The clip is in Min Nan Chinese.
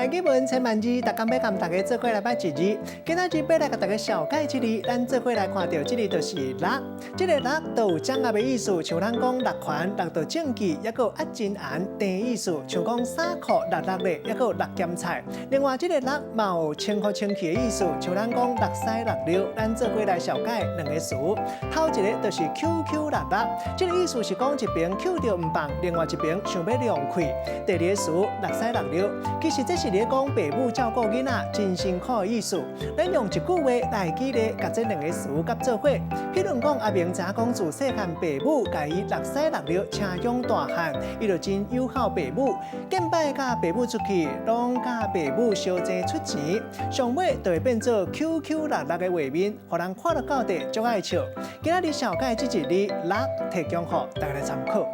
台語文千萬字，逐工欲共大家做伙來捌一字。今仔日欲來共大家紹介這字，咱做伙來看著這字就是搦。這个搦都有掌握的意思，像咱講搦權、搦著證據，抑閣有壓真絚甜意思，像講衫褲搦搦咧，抑閣有搦鹹菜。另外，這个搦嘛有清福清氣的意思，像咱講搦屎搦尿，咱做伙來紹介兩个詞。頭一个就是搝搝搦搦，這个意思是講一爿搝著毋放，另外一爿想欲量開。第二个詞搦屎搦尿，其實這是咧講爸母照顧囡仔真辛苦的意思。咱用一句話來舉例，共這兩个詞佮做伙。譬如講，阿明知影講自細漢爸母共伊搦屎搦尿，請養大漢，伊就真友好爸母。見擺佮爸母出去，攏佮爸母相爭出錢，上尾就會變做搝搝搦搦的畫面，予人看著到底足愛笑。今仔日紹介這一字搦，提供予大家來參考。